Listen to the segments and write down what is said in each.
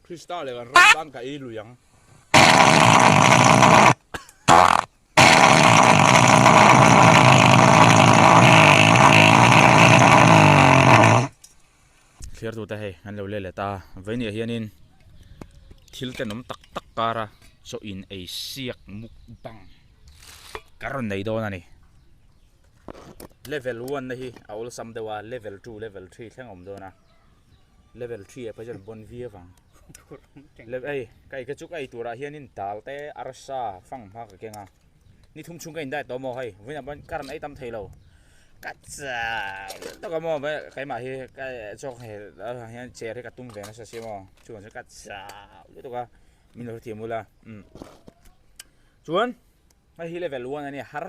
Krista leh kan ram tan ka ei lui ang. Thlir tute hei an lo let leh ta vawiin ah hianin thil tenawm tak tak kara chaw in ei siak mukbang ka rawn nei dawn a ni. Level 1 na hi a awlsam deuh a level 2 level 3 thleng a awm dawn a level 3 ah phei chuan bon viau vang hei ka ei kha chu ka ei turah hianin dal te arsa fang hma ka keng a ni thum chhung ka in diet tawh maw hei vawiinah pawh ka rawn ei tam thei lo ka chau tawk a maw keimah hi ka chaw hei hian chair hi ka tum ve nasa si maw chuvang chuan ka chau lutuk a min lo hrethiam ula umm chuan. Hei hi level 1 ania har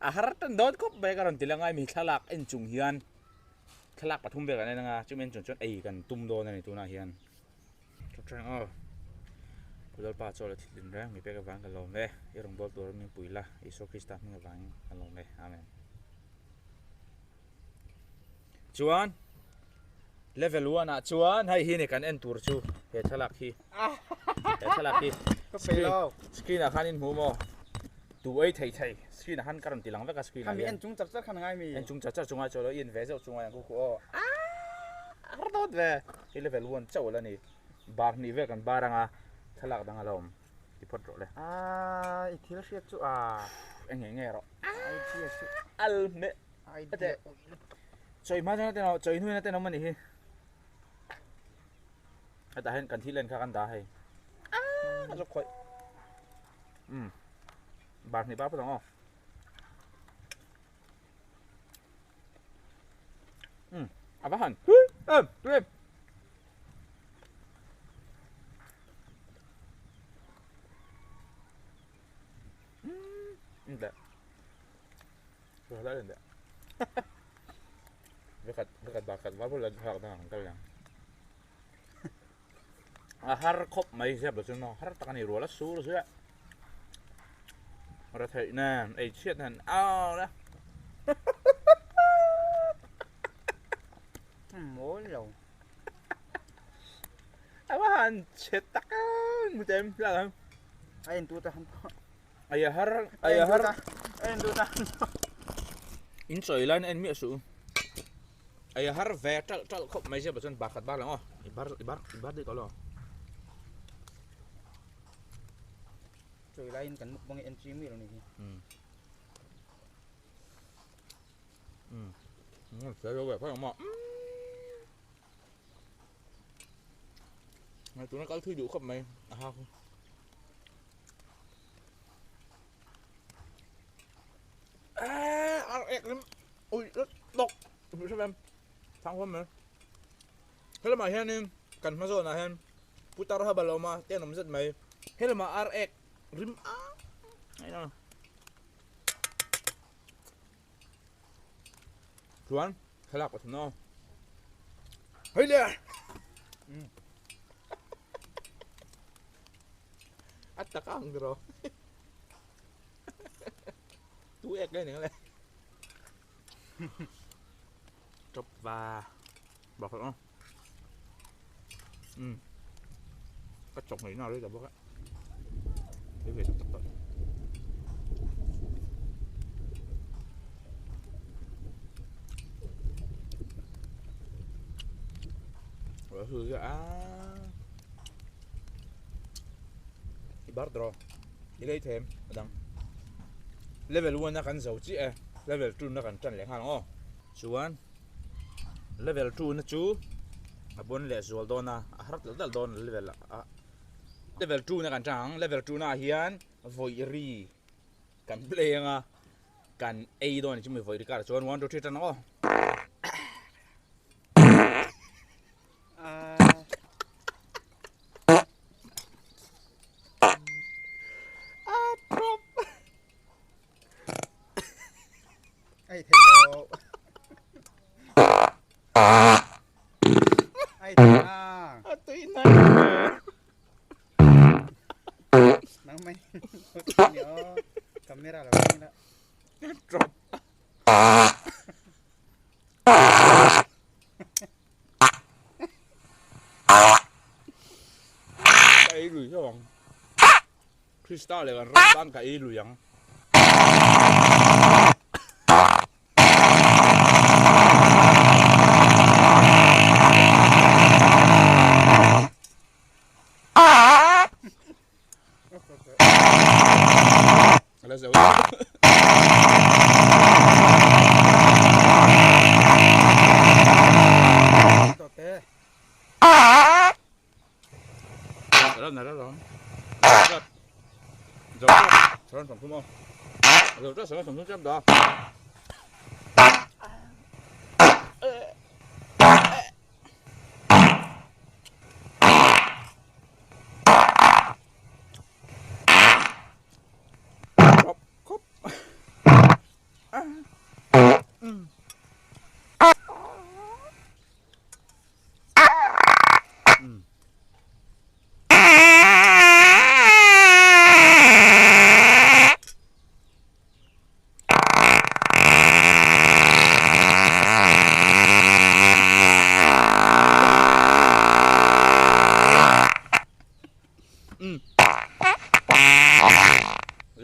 a har tan dawn khawp mai ka rawn ti lang a hemi thlalak en chung hian thlalak pathum vel kan en anga chumi en chung chuan ei kan tum dawn a ni tunah hian tawng aw Lalpa chaw la thil reng mi pek avang ka lawm e i rawngbâwl tur min pui la Isua Krista hming avangin ka lawm e Amen chuan level 1 ah chuan hei hi ni kan en tur chu he thlalak hi he thlalak hi screen screen ah khan in hmu maw tu ei thei thei screen ah khan ka rawn ti lang vek a screen ah hian en chung char char khan ngai mi en chung char char chunga chaw lo in ve zeuh chunga ang khu khu aw har dawt ve hi level 1 chauh la ni bar hnih vel kan bar anga thlalak dang a la awm ti phawt rawh le a i thil hriat chu a eng nge nge rawh ai hriat chu al me Chawi hma chuan a tenawm, chawi hnuin a tenawm a nih hi. Hetah hian kan thil en kha kan dah hei. Ka zawk khawih. Um. Bar hnih bar phawt ang aw. Um. A va han. Em, tui em. Um. Để. A har khawp mai ziap lo chu maw har tak a ni rual a sur zui a ra theih nen ei chhiat nen au la mawi lo a va han chhe tak a mu tem hlak ang a en tu te han Ai a har ai a har in chawi lai na en miah suh ai a har ve ṭalh ṭalh khawp mai sia chuan bar khat bar lang aw i bar i bar i bar daih tawh lo chawi laiin kan mukbang hi en chi miah lo ni hi um um um fel lo ve phawt ang maw um tuna kal thui duh khawp mai a ha khu. Helamah hianin kan hma zawnah hian putar haba lo awm a tenawm zet mai helamah ar ek rim a chuan thlalak pathum aw hei le. A tak ang tiraw tu ek le ning le chop va bawk ang um ka chok ngei na le ta bawk a thế về tak tak rồi a I bar draw i lei them a dang level 1 a kan zo chiah e level 2 na kan tan leh nghal ang aw chuan level 2 na chu a bon leh zual dawn a a har telh telh dawn level a level 2 na kan tan ang level 2 na ah hian vawi ri kan play anga kan ei dawn chumi vawi ri karah chuan 1 2 3 tan ang aw. Ai thei lo. Ai thei a. A tui na. Nang mai. Camera lo ni la. Drop. ei lui hlauh ang. Krista leh kan ram tan ka ei lui ang. Ala zo.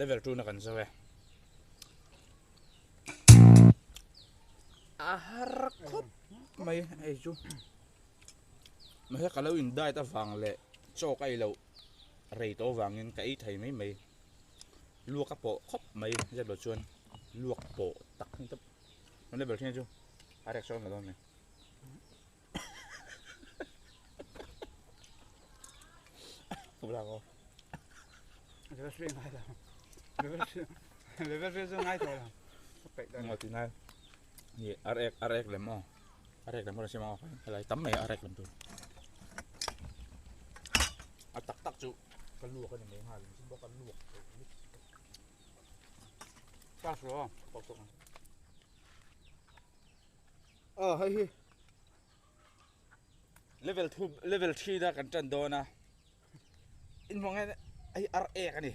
Level 2 na kan zo e. A har khawp mai hei chu. Mahse ka lo in diet avang leh chaw ka ei loh rei tawh avangin ka ei thei mai mai. Luak a pawh khawp mai zet lo chuan luak pawh tak hi tawp. Level thin chu a rek sawn lo dawn mai. Level 3 ngai lo. Level 3 level 3 chu ngai tawh lo. Ka peih dawn. Ngawt ngai. Ni ar ek ar ek lem aw. Ar ek lem aw siam aw. Helai tam mai ar ek lem tur. A tak tak chu ka luak ani mai nghal. Chu bawk a luak. Pass ro. Pass ro. Aw hei hi. Level 2 level 3 da kan tan dawn a. In hmuh ang hian hei ar ek a ni.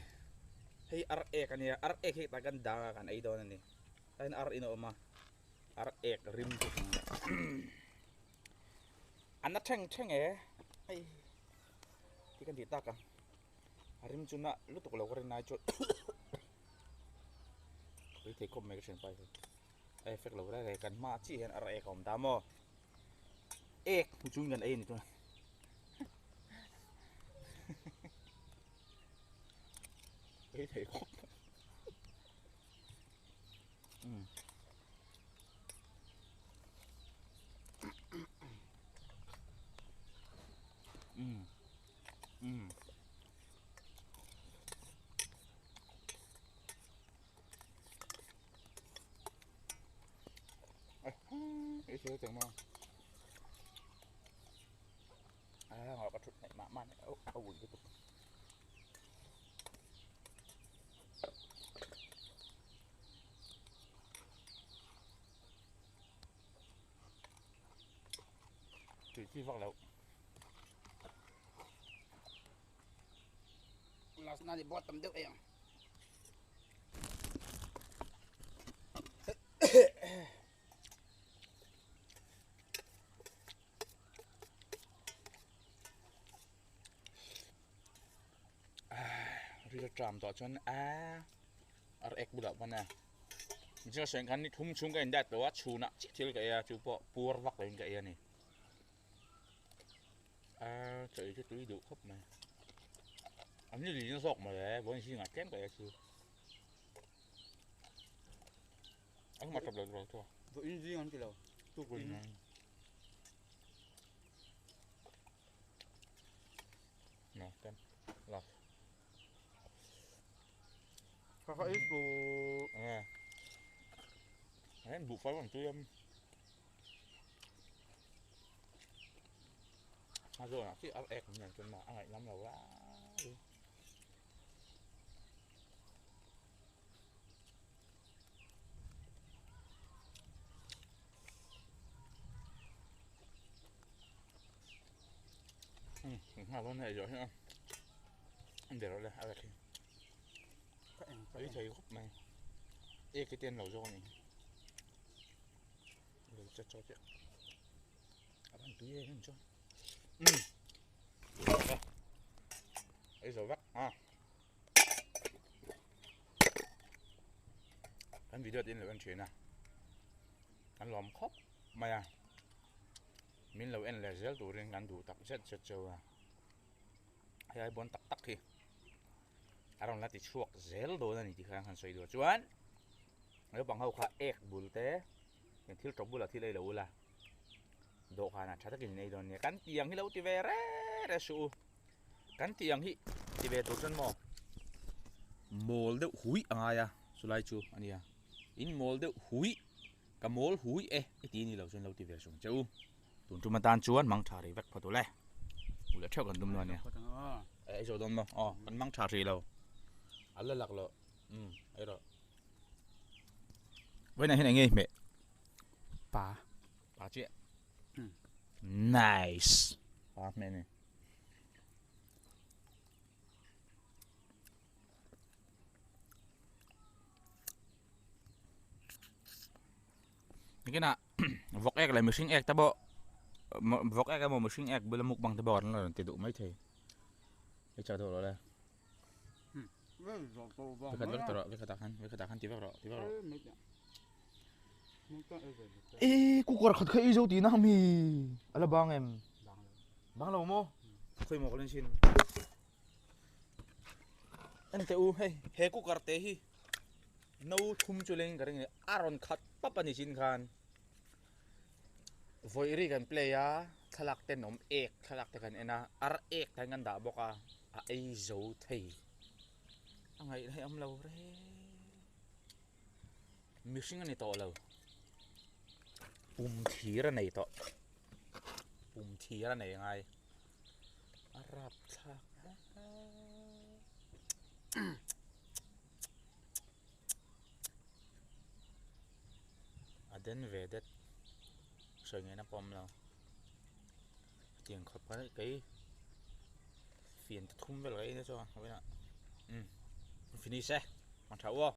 Hei ar ek a nia ar ek hi tah kan dang a kan ei dawn a ni. Tah hian ar in a awm a ar ek rim chu a na thleng thleng e hei ti kan tih tak ang a rim chu na lutuk lo ka rin ai chuan ka thei khawp mai ka thianpa hi. A effect lo reng reng kan hma chiah hian ar ek a awm ta maw ek hmu chung kan ei a ni tuna ei thei khawp um um um Last na ni bot tam deuh ei ang. Ril tram tawh chuan a ar ek bulah pawn a michhing a sawi ang khan ni thum chhung ka in diet lo a chhunah chiah thil ka ei a chu pawh puar vak loin ka ei a ni a chaw ei chu tui duh khawp mai an ni lin zawk mawle vawiin zingah tlem ka ei a chu. Ang ma tablet ro to. Do in zing an ti lo. Tu kun na. No, tem. Love. Ka ka ei su. Eh. Em bu phai bằng tui em. A rồi à, cái ek nhàn chân mà ăn lại lắm rồi quá. Ngon này rồi ha. Để rồi là ăn lại. Ấy thấy khúc này. Ê cái tên lẩu giò này. Rồi cho cho chứ. À bạn túi em cho. Ừ. zo vek a. Kan video te in lo en thin a. Kan lawm khawp mai a. Min lo en leh zel turin kan duh tak zet zet cheu a. Hei ai bawn tak tak hi a rawn la ti chhuak zel dawn a ni tih kha an han sawi duh chuan naupang ho kha ek bul te eng thil tawp bulah thil ei lo ula dawhkanah tha takin in ei dawn nia kan tih ang hi lo ti ve re re suh u kan tih ang hi ti ve tur chuan maw mawl deuh hui a ngai a chulai chu a nia in mawl deuh hui ka mawl hui e i ti ni lo chuan lo ti ve sung che u. Tun tum atan chuan mang tha rih vek phawt ule. Ule theuh kan tum dawn ania. Ei zawh dawn maw? Aw, kan mang tha rih lo. A la lak loh. Um, ei rawh. Vawiinah hian eng nge i hmeh? Pa. Pa chiah. Nice. Pa hmeh ni. Nikinah vawk ek leh mihring ek te pawh vawk ek emaw mihring ek bula mukbang te pawh an la rawn ti duh maithei hei chah deuh rawh le vekhat vek tawh rawh vekhat ah khan vekhat ah khan ti vek rawh ti vek rawh e cooker khat kha ei zo tihna ami a la bang em bang lo maw khawi maw ka len chin en teh u hei he cooker te hi No thum chu leng ka ring a a rawn khat pap a ni chin khan vawi ri kan play a thlalak ten awm ek thlalak te kan en a ar ek te kan dah bawk a a ei zo thei a ngaih na hi a awm lo reng mihring a ni tawh lo pum thir a nei tawh pum thir a nei ngai a rapthlak A den ve det sawi ngei na pawm lo tiang khawp kha kei fian te thum vel ka ei na chuan vawiinah umm finish e mang tha u aw.